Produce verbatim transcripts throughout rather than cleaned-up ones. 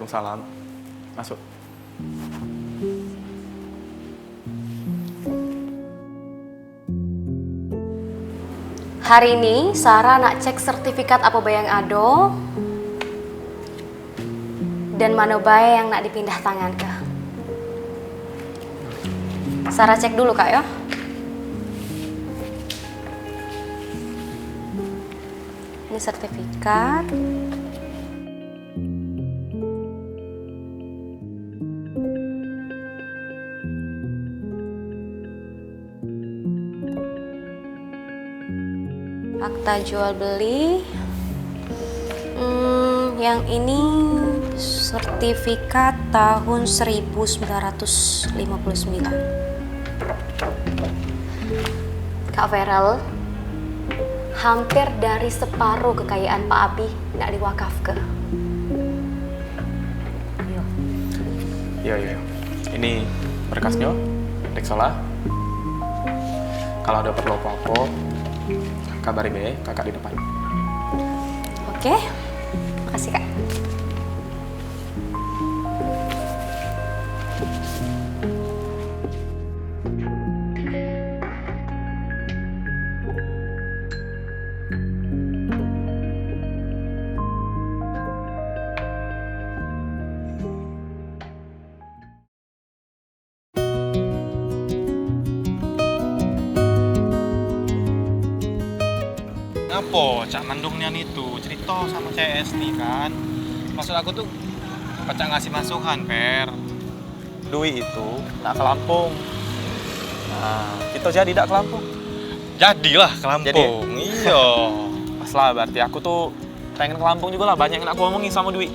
Salam. Masuk. Hari ini Sarah nak cek sertifikat apo bae yang ado dan mano bae yang nak dipindah tangan ke. Sarah cek dulu, Kak, yo. Ini sertifikat. Akta jual beli. Hmm, yang ini sertifikat tahun seribu sembilan ratus lima puluh sembilan. Kak Feral, hampir dari separuh kekayaan Pak Abi nak diwakafke. Iyo. Iyo, iyo, iyo. Ini berkasnyo, periksalah. Kalau ado perlu apo-apo, kabari be kakak di depan. Oke, makasih, Kak. Ngapo cak mandung nian itu cerito samo C S ni kan? Maksud aku tu pacak ngasih masukan, Per. Dwi itu nak ke Lampung. Nah, kito jadi dak ke Lampung? Jadilah ke Lampung. Iyo. Pas lah, berarti aku tu pengen ke Lampung jugo lah, banyak yang nak aku omongin samo Dwi.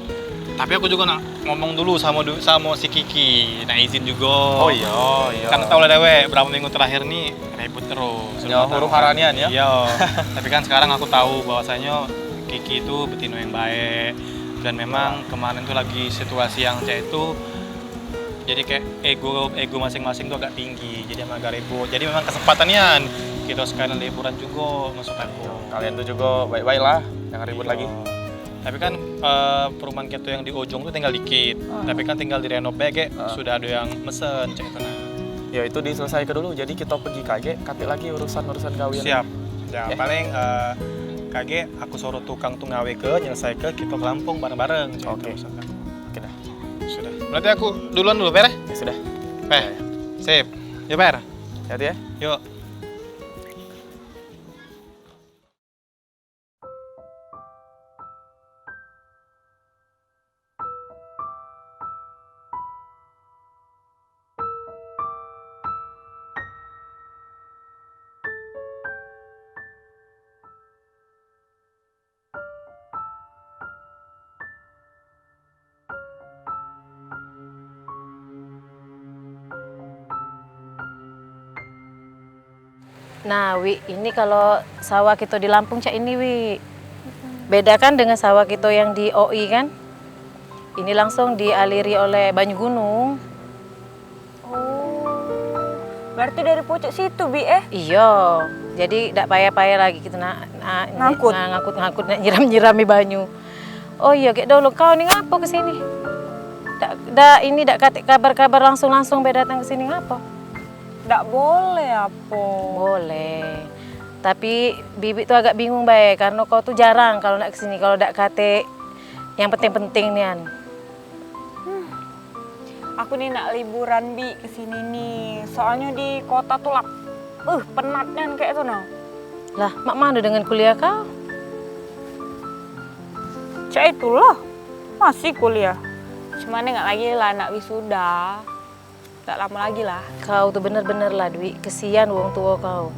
Tapi aku jugo nak ngomong dulu samo Du-, samo si Kiki, nak izin jugo. Oh iyo, iyo. Kan tau lah dewek, berapa minggu terakhir ni ribut terus. Yo, huru hara nian, yo. Iyo. Tapi kan sekarang aku tau bahwasanyo Kiki itu betino yang baik. Dan memang kemarin tu lagi situasi yang cak itu, jadi kayak ego, ego masing-masing tu agak tinggi, jadi emang agak ribut. Jadi memang kesempatan nian kito sekalian liburan jugo, maksud aku. Kalian tu jugo baik-baik lah, jangan ribut lagi. Tapi kan, eh, perumahan kito yang di ujung tu tinggal dikit. Tapi kan tinggal direnov bae, kayak sudah ado yang mesen, cak itu nah. Yo, itu diselesaikan dulu, jadi kito pergi kagek, katik lagi urusan-urusan gawean. Siap. Ya, paling, eh, kagek aku suruh tukang tu ngawe ke, nyelesai ke, kito ke Lampung bareng-bareng, cak itu. Oke. Misalkan. Oke dah. Sudah. Berarti aku duluan dulu, Per, eh? Ya sudah. Per. Sip. Yo, Per. Hati-hati, ya. Yuk. Nah, Wi, ini kalau sawah kito di Lampung cak ini, Wi. Beda kan dengan sawah kito yang di O I kan? Ini langsung dialiri oleh banyu gunung. Oh, berarti dari pucuk situ, Bi, eh? Iyo, jadi dak payah-payah lagi kito nak, nak ngangkut, nak nyiram-nyirami banyu. Oh iyo, gek dulu kau ni ngapo ke sini? Dak, dak ini, dak katik kabar-kabar langsung-langsung be datang ke sini ngapo? Dak boleh apo? Boleh. Tapi Bibik tu agak bingung bae, karno kau tu jarang kalau nak ke sini, kalau dak katik yang penting-penting nian. Hmm. Aku ni nak liburan, Bi, ke sini ni. Soalnyo di kota tu lah, uh, penat nian kayak tu nah. Lah, mak mano dengan kuliah kau? Cak itulah, masih kuliah. Cuman nggak lagi lah nak wisuda. Dak lamo lagi lah. Kau tu bener-bener lah, Dwi, kesian wong tuo kau.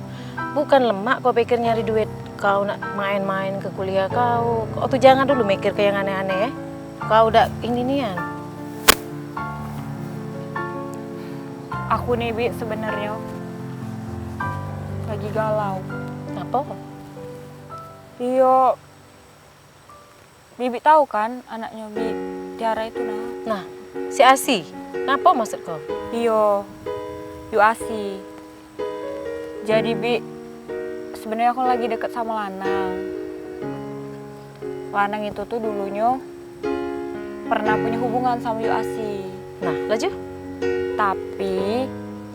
Bukan lemak kau pikir nyari duit, kau nak main-main ke kuliah kau. Kau tu jangan dulu mikir ke yang aneh-aneh, eh. Kau dak ini nian. Aku ni, Bi, sebenernyo lagi galau. Ngapo? Iyo, Bibik tau kan anaknyo Bi, Tiara itu nah. Nah, si Asi, ngapo maksud kau? Iyo, Yu Asi. Jadi Bi, sebenarnyo aku lagi deket samo lanang. Lanang itu tuh dulunyo pernah punya hubungan sama Yu Asi. Nah, laju? Tapi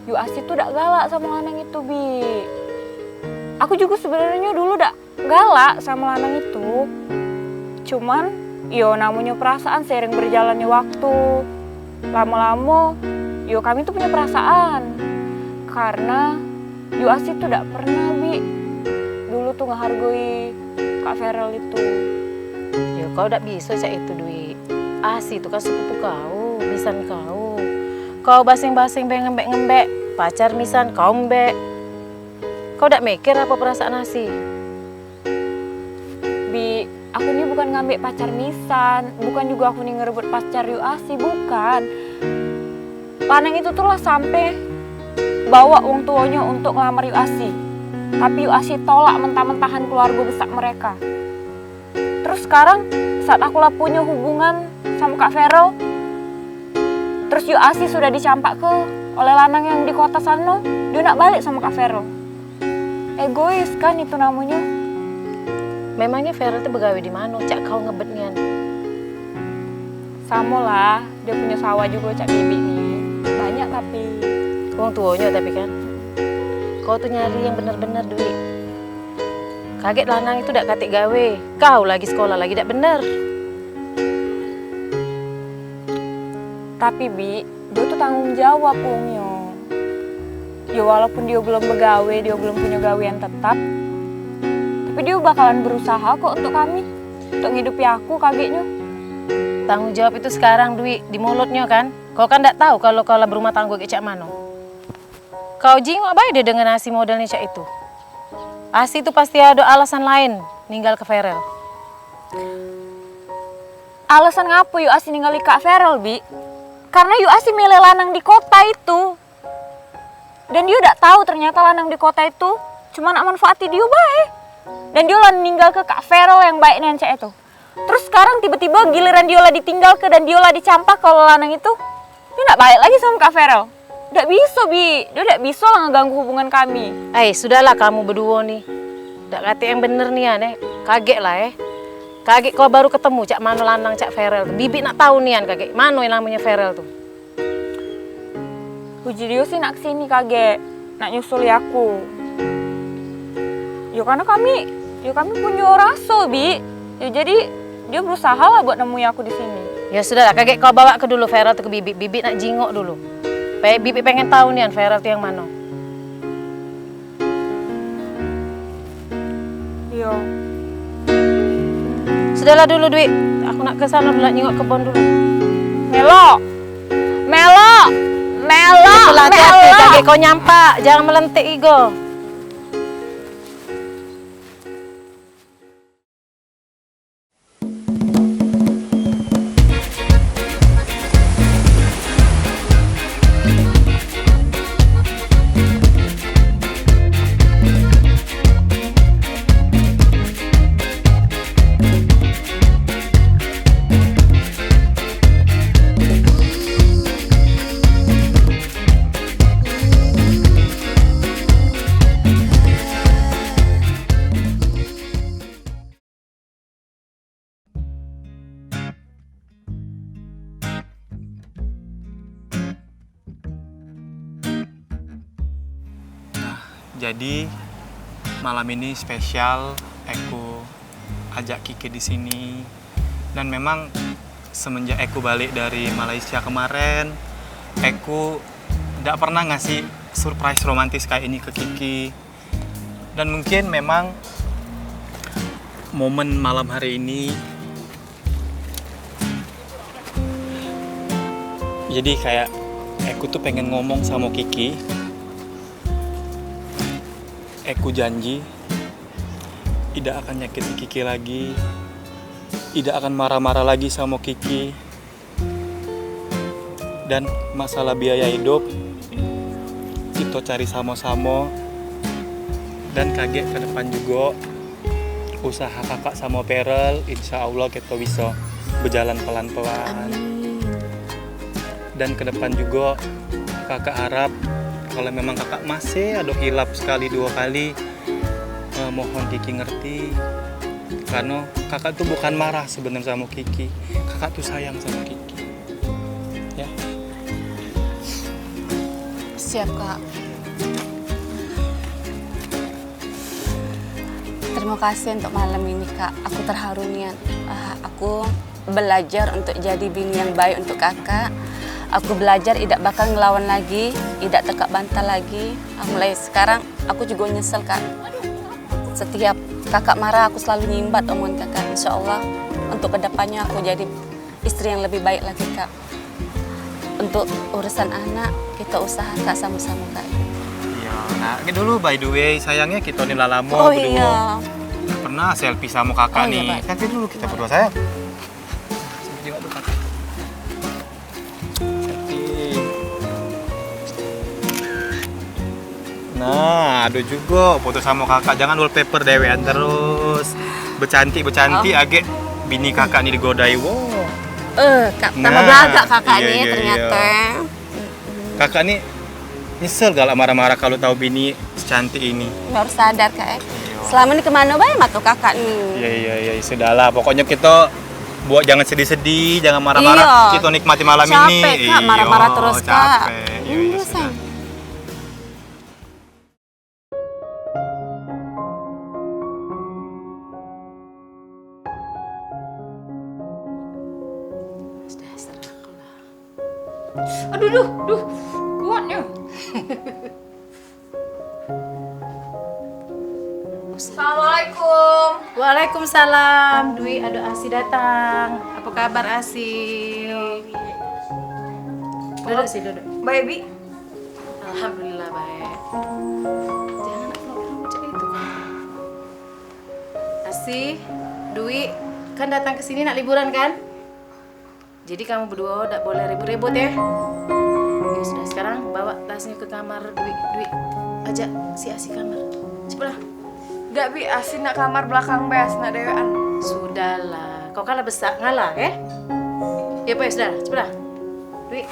Yu Asi tuh dak galak sama lanang itu, Bi. Aku juga sebenarnya dulu dak galak sama lanang itu. Cuman, yo, namanya perasaan seiring berjalannya waktu. Lamo-lamo, yo, kami tuh punya perasaan. Karena Yu Asi tuh dak pernah, Bi, dulu tuh ngehargoi Kak Feral itu. Yo, kau dak bisa cak itu, Dwi. Asi itu kan sepupu kau, misan kau. Kau basing-basing be ngembek-ngembek, pacar misan kau mbek. Kau dak mikir apa perasaan Asi? Bi, aku ni bukan ngambek pacar misan, bukan juga aku ni ngerebut pacar Yu Asi, bukan. Lanang itu tuh lah sampe bawa wong tuonyo untuk ngelamar Yu Asi. Tapi Yu Asi tolak mentah-mentahan keluarga besar mereka. Terus sekarang, saat aku lah punya hubungan sama Kak Feral, terus Yu Asi sudah dicampak ke oleh lanang yang di kota sana, dia nak balik sama Kak Feral. Egois kan itu namanya. Memangnya Feral tuh begawe di mana? Cak kau ngebet nian. Samo lah, dia punya sawah juga cak bibik ni. Banyak tapi. Wong tuonyo tapi kan. Kau tuh nyari yang bener-bener, Dwi. Kagek lanang itu dak katik gawe. Kau lagi sekolah lagi dak bener. Tapi, Bi, dia tuh tanggung jawab wongnyo. Ya, walaupun dia belum begawe, dia belum punya gawean tetap, tapi dia bakalan berusaha kok untuk kami, untuk ngidupi aku, kageknyo. Tanggung jawab itu sekarang, Dwi, di mulutnyo kan. Kau kan dak tahu kalau kau lah berumah tangga kayak cak mano. Kau jingok bae dia dengan Asi modelnya cak itu. Asi itu pasti ada alasan lain ninggal ke Ferel. Alasan ngapo Yu Asi ninggali Kak Ferel, Bi? Karena Yu Asi milih lanang di kota itu. Dan Yu dak tahu ternyata lanang di kota itu cuma nak manfaati Yu bae. Dan Yu lah ninggal ke Kak Ferel yang baik nian cak itu. Terus sekarang tiba-tiba giliran Yu lah ditinggal ke dan Yu lah dicampak kalau lanang itu. Yu nak balik lagi sama Kak Ferel. Dak biso, Bi. Dio dak biso lah ngeganggu hubungan kami. Eh, sudahlah kamu beduo ni. Dak katek yang bener nian, eh. Kagek lah, eh. Kagek kau baru ketemu cak mano lanang cak Ferel tu. Bibik nak tahu nian kagek. Mano yang namonyo Ferel tu? Uji dio sih nak kesini kagek. Nak nyusuli aku. Yo karena kami, yo kami punyo raso, Bi. Yo jadi dio berusaha lah buat nemui aku di sini. Ya sudahlah, kagek kau bawa ke dulu Ferel tu ke Bibik. Bibik nak jingok dulu. Pe-, Bibik pengen tahu nian Ferel tu yang mano. Iyo. Sudahlah dulu, Dwi. Aku nak ke sana dulu, nak nyingok kebon dulu. Melo. Melo. Melo. Itulah hati-hati, Melo. Kagek kau nyampak, jangan melentik igo. Nah, jadi malam ini spesial, aku ajak Kiki di sini. Dan memang semenjak aku balik dari Malaysia kemarin, aku dak pernah ngasih surprise romantis kayak ini ke Kiki. Dan mungkin memang momen malam hari ini, jadi kayak aku tuh pengen ngomong sama Kiki. Aku janji, idak akan nyakiti Kiki lagi. Idak akan marah-marah lagi sama Kiki. Dan masalah biaya hidup, kita cari sama-sama. Dan kagek ke depan juga, usaha kakak sama Perel, insya Allah kita bisa berjalan pelan-pelan. Amin. Dan ke depan juga, kakak harap kalau memang kakak masih ada hilap sekali dua kali, eh, mohon Kiki ngerti. Karena kakak tuh bukan marah sebenarnya sama Kiki. Kakak tuh sayang sama Kiki. Ya. Siap, Kak. Terima kasih untuk malam ini, Kak. Aku terharu nian. Ah, aku belajar untuk jadi bini yang baik untuk kakak. Aku belajar idak bakal ngelawan lagi, idak tekak bantal lagi. Ah, mulai sekarang aku juga nyesel, Kak. Setiap kakak marah, aku selalu nyimbat omongan kakak. Insya Allah, untuk kedepannya aku jadi istri yang lebih baik lagi, Kak. Untuk urusan anak, kita usaha, Kak, sama-sama, Kak. Iya, nah, ini dulu, by the way, sayangnya kita ni lah lama Oh, berdua. Iya. Pernah selfie sama kakak Oh, iya, nih. Pak. Selfie dulu kita berdua, sayang. Sini tengok dulu, kakak. Selfie. Nah, ada juga foto sama kakak. Jangan wallpaper dewean terus. Becantik-becantik Oh. agek bini kakak ni digodai. Wow. Eh, Kak, tambah Nah, belagak kakak iya, ni iya, ternyata. iya. Kakak ni nyesel galak marah-marah kalau tahu bini secantik ini. Baru sadar, Kak, eh. Iya. Selama ni kemana bae mata kakak ni? Iya, iya, iya, sudahlah. Pokoknya kita buat jangan sedih-sedih, jangan marah-marah. Iya. Kita nikmati malam Capek, ini. Kak, marah-marah Iya, terus, Kak. capek. Iya, iya, Iya, sudah. sayang. Sudah, serah lah. Aduh, duh, duh. Kuatnya. Assalamualaikum. Waalaikumsalam. Dwi, ada Asi datang. Apa kabar, Asi? Duduk, sih, duduk. Baik, Bi. Alhamdulillah, baik. Jangan aku mau cerita itu, kan. Asi, Dwi, kan datang ke sini nak liburan, kan? Jadi kamu berdua dak boleh ribut-ribut, ya. Ya sudah, sekarang bawa tasnya ke kamar Dwi. Dwi, ajak si Asi kamar. Cepatlah. Dak, Bi, Asi nak kamar belakang bae, nak dewean. Sudahlah, kau kalah besak ngalah, ya? Ya, Pak, ya sudah, cepatlah. Dwi.